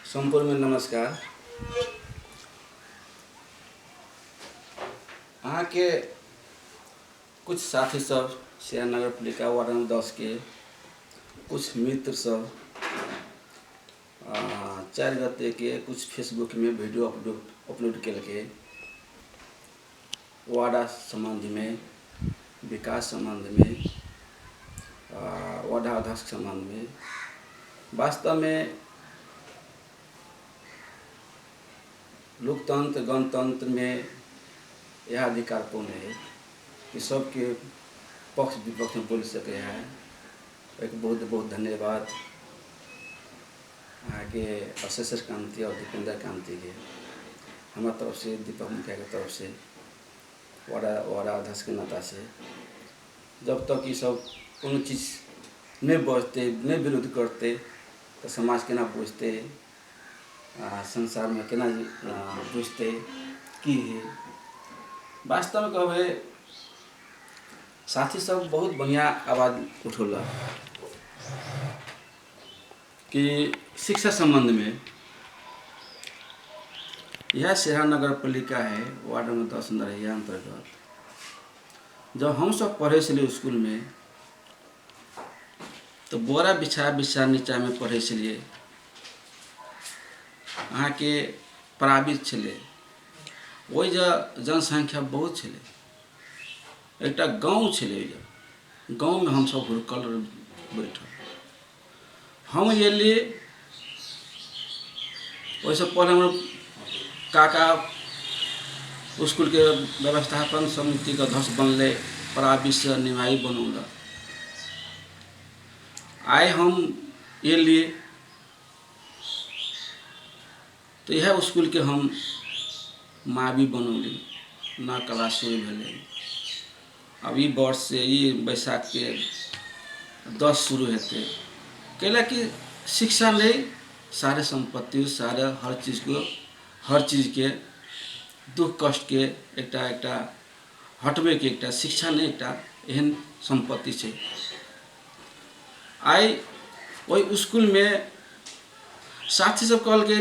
सम्पूर्ण नमस्कार। अहाँके कुछ साथी सब श्रेया नगरपालिका वार्ड नंबर 10 के कुछ मित्र सब 4 गते के कुछ फेसबुक में वीडियो अपलोड केलकै वाडा सम्बन्धमे, विकास सम्बन्धमे, वाडा अध्यक्ष सम्बन्धमे। वास्तवमे लोकतंत्र गणतंत्रमे इएह अधिकार पूर्ण है कि सबके पक्ष विपक्षमे बोलि सकै है। ओहिके बहुत बहुत धन्यवाद अहाँके अशेषर कान्ति आओर दीपेन्द्र कान्तिके हमरा तरफसँ, दीपक मुखियाके तरफसँ, वाडा वाडा अध्यक्षके नातासँ। जब तक ई सब कोनो चीज नहि बजतै, नहि विरोध करतै, तऽ समाज केना बुझतै आ संसारमे केना बुझतै की हइ। वास्तवमे कहबै साथी सब बहुत बढ़िआँ आवाज उठौलक कि शिक्षा सम्बन्धमे। यह सिरहा नगरपालिका है, वार्ड नंबर 10 नरहिया अंतर्गत। जब हम सब पढ़ै छलियै स्कूलमे तऽ बोरा बिछा बिछा नीचाँमे पढ़ै छलियै। अहाँके प्रावित छलै, ओहि जे जनसंख्या बहुत छलै, एकटा गाँव छलै, ओहि जे गाँवमे हमसब हुड़कल बैठल। हम एली, ओहिसँ पहिले हमर काका इसकुलके व्यवस्थापन समितिके अध्यक्ष बनलै, प्राविसँ निमाहि बनौलक। आइ हम एली तऽ इएह इसकुलके हम मावी बनौली। नया क्लास शुरू भेलै। आब ई वर्षसँ ई बैसाखके 10 शुरू हेतै। कैला कि शिक्षा नहि सारे सम्पत्ति, सारे हर चीजको, हर चीजके दुःख कष्टके एकटा एकटा हटबैके एकटा शिक्षा नहि एकटा एहन सम्पत्ति छै। आइ ओहि इसकुलमे साथी सब कहलकै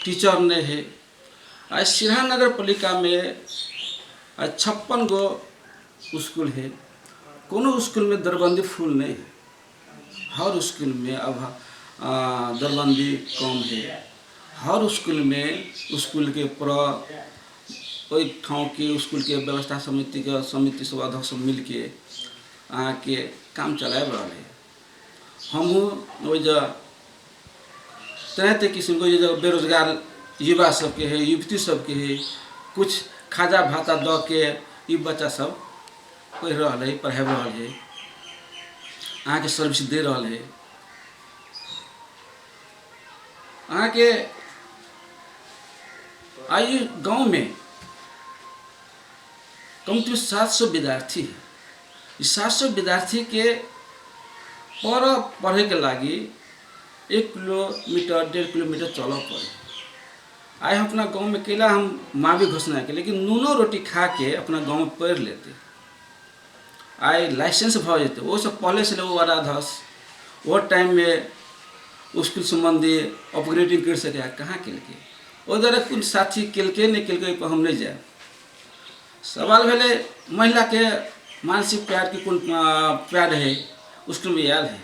टीचर नहि है। आइ सिरहा नगरपालिकामे आइ 56 गो इसकुल है, कोनो इसकुलमे दरबन्दी फुल नहि है। हर इसकुलमे अब दरबन्दी कम है। हर इसकुलमे इसकुलके प्र ओहि ठाउँके इसकुलके व्यवस्था समितिके समिति सब अध्यक्ष सब मिलके अहाँके काम चलाबि रहल है। हमहूँ ओहि जे तरह तरह किसिमके जे बेरोजगार युवा सबके है, युवती सबके है, कुछ खाजा भाता दऽ के ई बच्चा सब पढ़ि रहल है, पढ़ाबि रहल है, अहाँके सर्विस दे रहल है। अहाँके आइ गाँवमे कम से कम 700 विद्यार्थी है। ई 700 विद्यार्थीके पर पढ़ैके लागि 1 किलोमीटर 1.5 किलोमीटर चलऽ पड़े। आइ हम अपना गाँवमे कैला हम मावी घोषणा केलियै कि नूनो रोटी खाके अपना गाँवमे पढ़ि लेतै। आइ लाइसेंस भऽ जेतै, ओहिसँ पहिले छलै ओ अध्यक्ष, ओहो टाइममे इसकुल सम्बन्धी अपग्रेडिंग करि सकैए, कहाँ केलकै? ओहि दुआरे कोन साथी केलकै नहि केलकै ओहिपर हम नहि जायब। सवाल भेलै महिलाके मानसिक प्यारके कोन प्यार है इसकुलमे आयल है।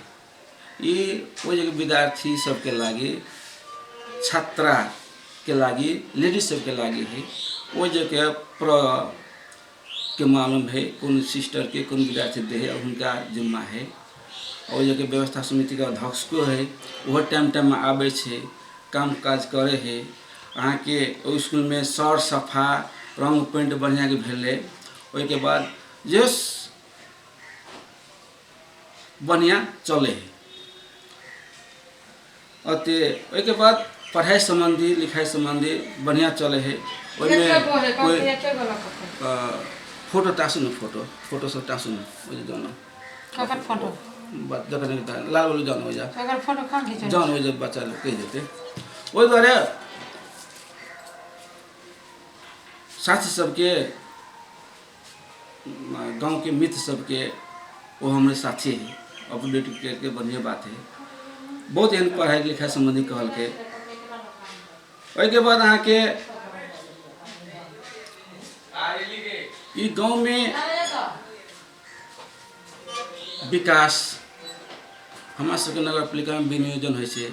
ई ओहि जगह विद्यार्थी सबके लागि, छात्राके लागि, लेडीज सबके लागि है। ओहि जगह प्र के मालूम है कोन सिस्टरके कोन विद्यार्थी दे है, हुनका जिम्मा है। ओहि जगह व्यवस्था समितिके अध्यक्षको है, ओहो टाइम टाइममे आबै छै, काम काज करै है। अहाँके ओहि इसकुलमे सर सफा रङ्ग पेंट बढ़िआँके भेलै, ओहिके बाद जे बढ़िआँ चलै है। अते ओहिके बाद पढ़ाइ सम्बन्धी लिखाइ सम्बन्धी बढ़िआँ चलै है। ओहिमे कोइ फोटो टाँसु न, फोटो फोटो सब टाँसु न, ओहि जे जानु फोटो जखन लाल वाली जानु ओहि जा फोटो कहाँ घिचल जानु ओहि जे बच्चा लोग कहि जेतै। ओहि दुआरे साथी सबके, गाँवके मित्र सबके, ओ हमरे साथी है, अपडेट करके बढ़िआँ बात है। बहुत एहन पढ़ाइ लिखाइ सम्बन्धी कहलकै। ओहिके बाद अहाँके ई गाँवमे विकास हमरा सबके नगरपालिकामे विनियोजन होइ छै,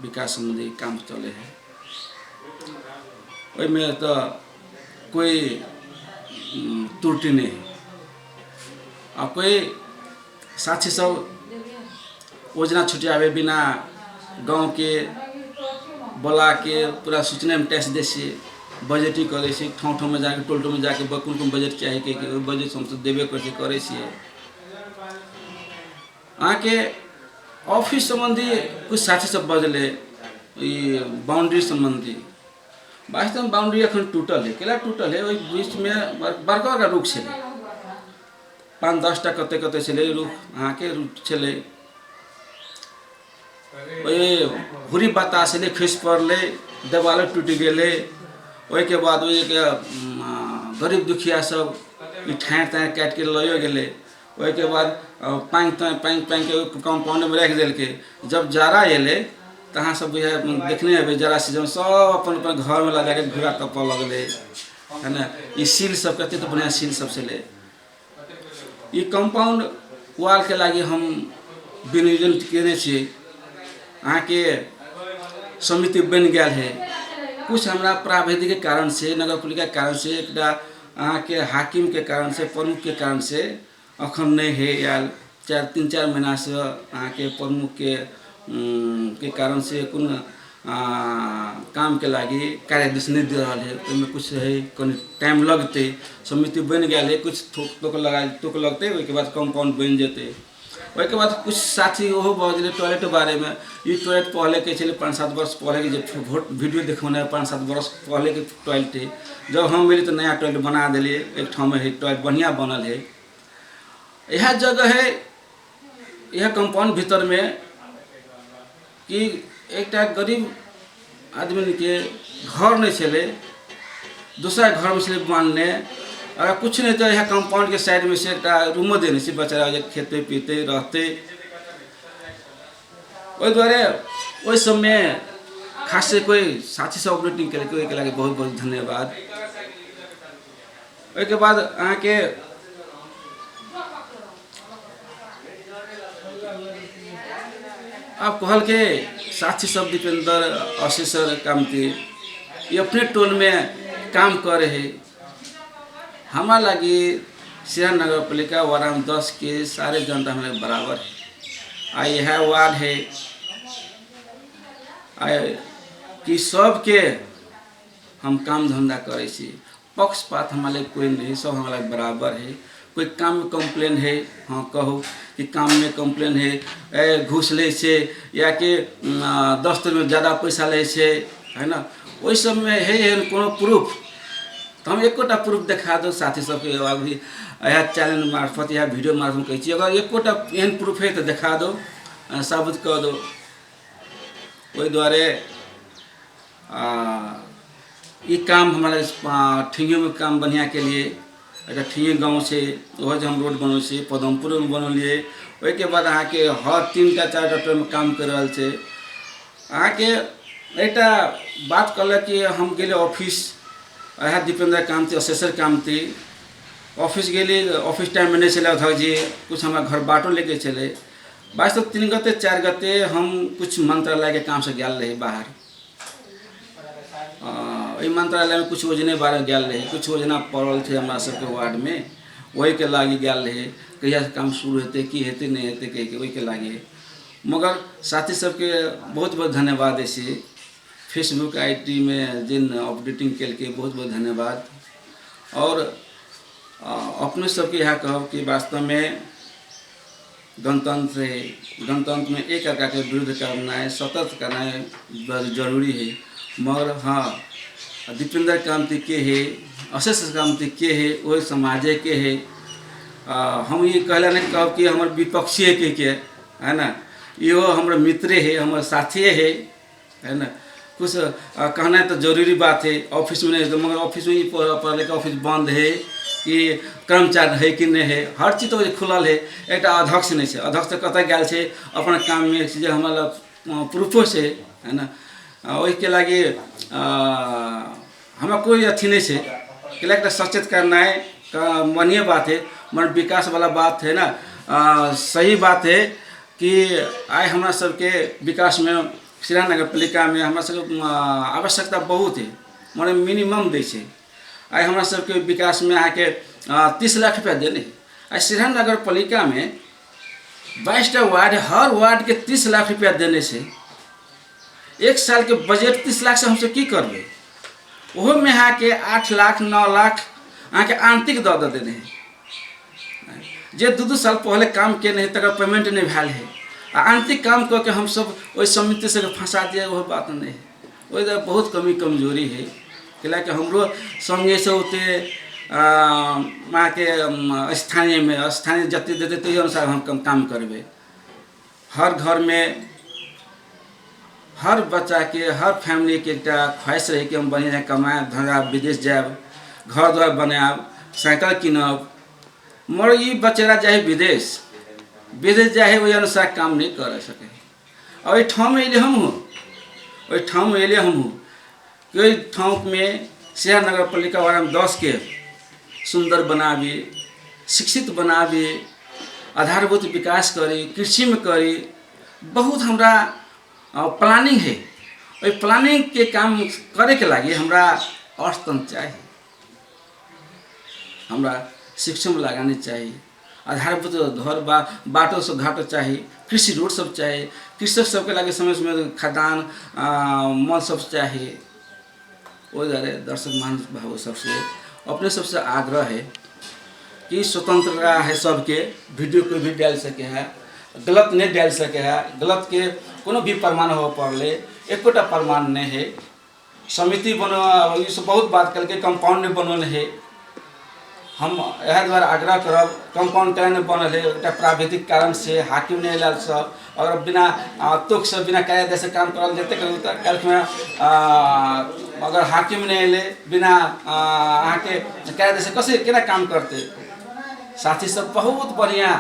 विकास सम्बन्धी काम चलै हइ। ओहिमे तऽ कोइ त्रुटि नहि हइ। आ कोइ साथी सब योजना छुटियाबै बिना गाँवके बोलाके पूरा सूचनामे टैक्स दै छियै, बजटिंग करै छियै, ठाउँ ठाउँमे जाके टोल टोलमे जाके कोन कोन बजट चाही के ओहि बजट हमसब देबे करै छियै, करै छियै। अहाँके ऑफिस सम्बन्धी किछु साथी सब बजलै ई बाउंड्री सम्बन्धी। वास्तवमे बाउंड्री एखन टूटल हइ। केला टूटल हइ? ओहि बीचमे बड़का बड़का रुख छलै, 5-10 टा कते कते छलै रुख, अहाँके रुख छलै। ओहि हुरी बतास एलै, खसि पड़लै, देवालो टूटि गेलै। ओहिके बाद ओहिके गरीब दुखिया सब ई ठाँरि ताँरि काटिके लइयो गेलै। ओहिके बाद पानि तानि पानि पानिके कम्पाउंडमे राखि देलकै। जब जाड़ा एलै तऽ अहाँ सब बुझाइ देखने हेबै, जाड़ा सीजन सब अपन अपन घरमे लऽ जाके घूरा तपऽ लगलै, है ने। ई सील सब कते तऽ बढ़िआँ सील सब छलै। ई कम्पाउंड वालके लागि हम विनियोजन केने छियै। अहाँके समिति बनि गेल है। कुछ हमरा प्राविधिक कारण से, नगरपालिकाके कारण से, एकटा अहाँके हाकिमके कारण से, प्रमुखके कारण से अखन नहि है आयल। 3-4 महीनासँ अहाँके प्रमुखके के कारण से कोनो कामके लागि कार्यादेश नहि दे रहल है। ओहिमे किछु है, कनि टाइम लगतै। समिति बनि गेल है, किछु थोक तोक लगा तोक लगतै, ओहिके बाद कम्पाउंड बनि जेतै। ओहिके बाद किछु साथी ओहो बजलै टॉयलेटके बारेमे। ई टॉयलेट पहिलेके छलै, 5-7 वर्ष पहिलेके, जे भोट वीडियो देखौने 5-7 वर्ष पहिलेके टॉयलेट है। जब हम एलियै तऽ नया टॉयलेट बना देलियै। एक ठाममे है टॉयलेट, बढ़िआँ बनल है। इएह जगह है, इएह कम्पाउंड भीतरमे कि एकटा गरीब आदमीके घर नहि छलै, दोसरा घरमे छलै बान्हने। अगर किछु नहि तऽ इएह कम्पाउंडके साइडमे से एकटा रूमो देने छै, बेचारा जे खेतै पीतै रहतै। ओहि दुआरे ओहि सबमे खासे कोइ साथी सब अपडेटिंग केलकै, ओहिके लागि बहुत बहुत धन्यवाद। ओहिके बाद अहाँके आब कहलकै साथी सब दीपेंद्र अशेषर कामती ई अपने टोलमे काम करे है। हमरा लागि सिराहा नगरपालिका वार्ड 10 के सारे जनता हमरा बराबर है। आ इएह वार्ड है आ कि सबके हम काम धंधा करै छी। पक्षपात हमरा लग कोइ नहि, सब हमरा लग बराबर है। कोइ काममे कम्प्लेन है, हँ कहू कि काममे कम्प्लेन है, ए घूस लै छै या कि दस्तरमे जादा पैसा लै छै, है ने। ओहि सबमे है एहन कोनो प्रूफ तऽ हम एकोटा प्रूफ देखा दू साथी सबके। अभी इएह चैनल मार्फत, इएह वीडियो मार्फत कहै छी, अगर एकोटा एहन प्रूफ है तऽ देखा दू, साबित कऽ दू। ओहि दुआरे ई काम हमरा ठिंगोमे काम बढ़िआँ केलियै। एकटा ठिंगे गाँव छै, ओहो जे हम रोड बनबै छियै, पदमपुरोमे बनौलियै। ओहिके बाद अहाँके हर 3टा 4टा टोलमे काम करि रहल छै। अहाँके एकटा बात कहलक कि हम गेलियै ऑफिस, इएह दीपेन्द्र कामती अशेश्वर कामती ऑफिस गेली। ऑफिस टाइममे नहि छलै अध्यक्ष जी, किछु हमरा घर बाटो लेके छलै। वास्तव 3 गते 4 गते हम किछु मंत्रालयके कामसँ गेल रही बाहर। एहि मंत्रालयमे किछु योजने बारेमे गेल रही, किछु योजना पड़ल छै हमरा सबके वार्डमे, ओहिके लागि गेल रही। कहियासँ काम शुरू हेतै, की हेतै नहि हेतै कहिके ओहिके लागि। मगर साथी सबके बहुत बहुत धन्यवाद दै छी। फेसबुक I T मे जे अपडेटिंग केलकै, बहुत बहुत धन्यवाद। आओर अपने सबके इएह कहब कि वास्तवमे गणतंत्र है, गणतंत्र में एक अर्काके विरुद्ध करनाइ, सतर्क करनाइ बड़ जरूरी है। मगर हाँ, दीपेंद्र कामती के है, अशेष कामती के है, ओहि समाजेके है। हम ई कहला नहि कहब कि हमर विपक्षीय के है ने, इहो हमर मित्रे है, हमर साथिये है, है ना। कुछ कहना तो जरूरी बात है। ऑफिस में नहीं, मगर ऑफिस में ही पढ़ के ऑफिस बंद है कि कर्मचारी है कि नहीं है, हर चीज तो खुलल है। एकटा अध्यक्ष नहि छै, अध्यक्ष तऽ कतऽ गेल छै अपन काममे, जे हमरा लग प्रूफो छै, है ना। ओहिके लागि हमरा कोइ अथी नहि छै, कैला एकटा सचेत करनाइ बढ़िएँ बात है, मगर विकासवला बात है ने। सही बात है कि आइ हमरा सबके विकासमे सिराहा नगरपालिकामे हमरा सबके आवश्यकता बहुत है, मगर मिनिमम दै छै। आइ हमरा सबके विकासमे अहाँके 30 लाख रुपैआ देने है। आइ सिराहा नगरपालिकामे 22टा वार्ड, हर वार्डके 30 लाख रुपैआ देने छै। एक सालके बजट 30 लाखसँ हमसब की करबै? ओहोमे अहाँके 8 लाख 9 लाख अहाँके आंतिक दऽ दऽ देने है। जे 2-2 साल पहले काम केने है तकर पेमेंट नहि भेल है, आ आंतिक काम कऽ के हमसब ओहि समिति सबके फँसा दिए, ओहो बात नहि है। ओहि दुआरे बहुत कमी कमजोरी है, कैलाकि हमरो सङ्गे से ओते अहाँके स्थानीयमे स्थानीय जते देतै ताहि अनुसार हम काम करबै। हर घरमे हर बच्चाके हर फैमिलीके एकटा ख्वाहिश रहै कि हम बढ़िआँ जकाँ कमायब धनायब, विदेश जायब, घर दुआर बनायब, साइकिल कीनब। मगर ई बचेरा जाइ हइ विदेश, विदेश जाइ हइ ओहि अनुसार काम नहि करि सकै हइ। ओहिठाम अयली हमहूँ, ओहिठाम अयली हमहूँ, ओहि ठाममे सिया नगरपालिका वार्ड 10के सुन्दर बनाबी, शिक्षित बनाबी, आधारभूत विकास करी, कृषिमे करी, बहुत हमरा प्लानिंग है। ओहि प्लानिंगके काम करैके लागि हमरा अर्थतंत्र चाही, हमरा शिक्षामे लगानी चाही, आधारभूत घर बा बाटो सब घाटो चाही, कृषि रोड सब चाही, कृषक सबके लागि समय समय खाद्यान्न मल सब चाही। ओहि दुआरे दर्शक महानुभाव सबसे अपने सबसे आग्रह है कि स्वतंत्रता है सबके, वीडियो कोई भी डालि सके है, गलत नहीं डालि सके है, गलत के कोनो भी प्रमाण हो पड़ले एकोटा प्रमाण नहीं है। समिति बनो ई सब बहुत बात कलकै, कंपाउंड नहीं बनल है। हम इएह दुआरे आग्रह करब, कंपाउंड केना नहि बनल है? एकटा प्राविधिक कारण से हाकिम नहि अयला से, अगर बिना तुकसँ बिना कायदेसँ काम करल जेतै तऽ काल्हिखना अगर हाकिम नहि अयलै बिना अहाँके कायदेसँ कसरी केना काम करतै? साथी सब बहुत बढ़िआँ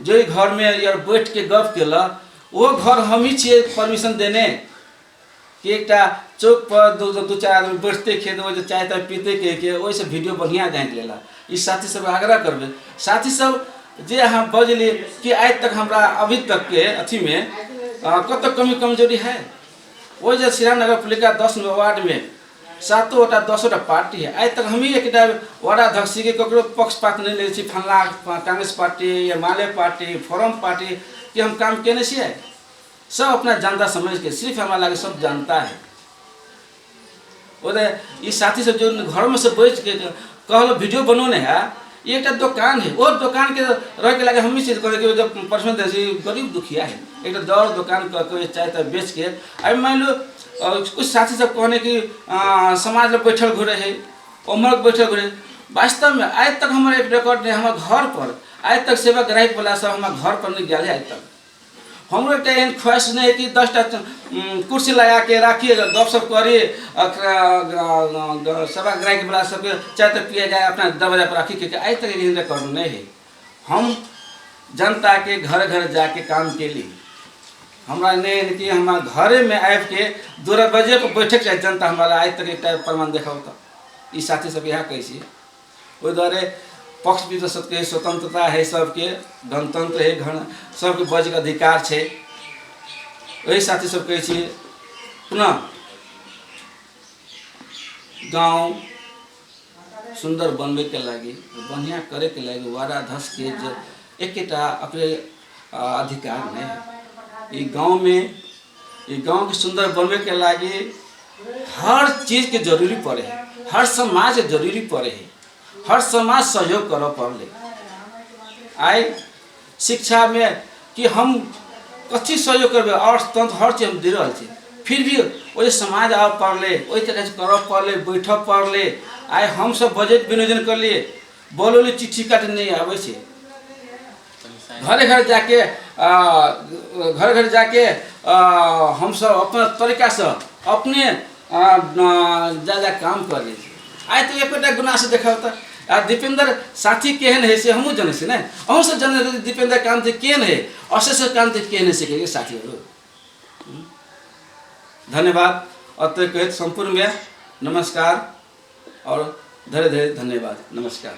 जे घरमे यार बैठके गप केलक ओ घर हमही छियै परमिशन देने कि एकटा चौक पर दू दू चारि आदमी बैठते खेत ओहि चाय ताय पीते के के ओहिसँ वीडियो बढ़िआँ घाँटि लेला। ई साथी सब आग्रह करबै, साथी सब जे अहाँ बजली कि आइ तक हमरा अभी तकके अथीमे कतऽ कमी कमजोरी है, ओहि जे सिरा नगरपालिका 10 नम्बर वार्डमे 7 गोटा 10 गोटा पार्टी है, आइ तक हमही एकटा वार्डाध्यक्षके ककरो पक्षपात नहि लै छी, फल्लाँ कांग्रेस पार्टी या माले पार्टी फोरम पार्टी के हम काम केने छियै। सब अपना जनता समझ के सिर्फ हमरा लागे सब जनता है। ओते ई साथी सब जो घरमे से बैठ के कहलो वीडियो बनौने है, ई एकटा दोकान है, ओ दोकान के रह के लागे हमही चीज करे के जब परसों दे छी गरीब दुखिया है एकटा दौड़ दोकान कऽ के चाय ताय बेच के। अभी मान लो कुछ साथी सब कहने कि समाज में बैठल घुरे है, उमर बैठल घुरे, वास्तव में आइ तक हमर एक रिकॉर्ड नहीं, हमर घर पर आइ तक सेवा ग्राहक वाला सब हमर घर पर नहीं गेल है। आइ तक हमरो एकटा एहन ख्वाहिश नहि है कि 10टा कुर्सी लगाके राखी, गपशप करी, सेवा ग्राहक वाला सबके चाय तऽ पिए जाए अपना दरवाजा पर राखी के, आइ तक एहन रिकॉर्ड नहीं है। हम जनता के घर घर जाके काम केली, हमरा नहि कि हमरा घरेमे आबिके दरवाजे पर बैठक चाही जनता हमरा आइ तक एकटा प्रमाण देखाउ। तऽ ई साथी सब इएह कहै छी, ओहि दुआरे पक्ष विपक्ष सबके स्वतंत्रता है, सबके गणतंत्र है, घन सबके बजैके अधिकार छै। ओहि साथी सब कहै छी पुनः गाँव सुन्दर बनबैके लागि बढ़िआँ करैके लागि वार्डाध्यक्षके जे एकेटा अपने अधिकार नहि है। ई गाँवमे ई गाँवके सुन्दर बनबैके लागि हर चीजके जरूरी पड़े है, हर समाज जरूरी पड़े है, हर समाज सहयोग करऽ पड़लै। आइ शिक्षामे कि हम कथी सहयोग करबै, अर्थतंत्र हर चीज हम दे रहल छी, फिर भी ओहि समाज आबऽ पड़लै, ओहि तरहसँ करऽ पड़लै, बैठऽ पड़लै। आइ हमसब बजट विनियोजन करलियै, बोलौली चिट्ठी काटि नहि आबै छै, घरे घर जाके घर घर जाके हमसब अपना तरीकासँ अपने जा जा काम करै छी। आइ तऽ एकोटा गुनासँ देखब तऽ आ दीपेंद्र साथी केहन है से हमहूँ जनै छी ने, अहूँ सब जनै छी दीपेंद्र कान्ति केहन है, अशेष कान्ति केहन है से साथीहरू। धन्यवाद। अतः कहैत सम्पूर्णमे नमस्कार और धेरै धेरै धन्यवाद। नमस्कार।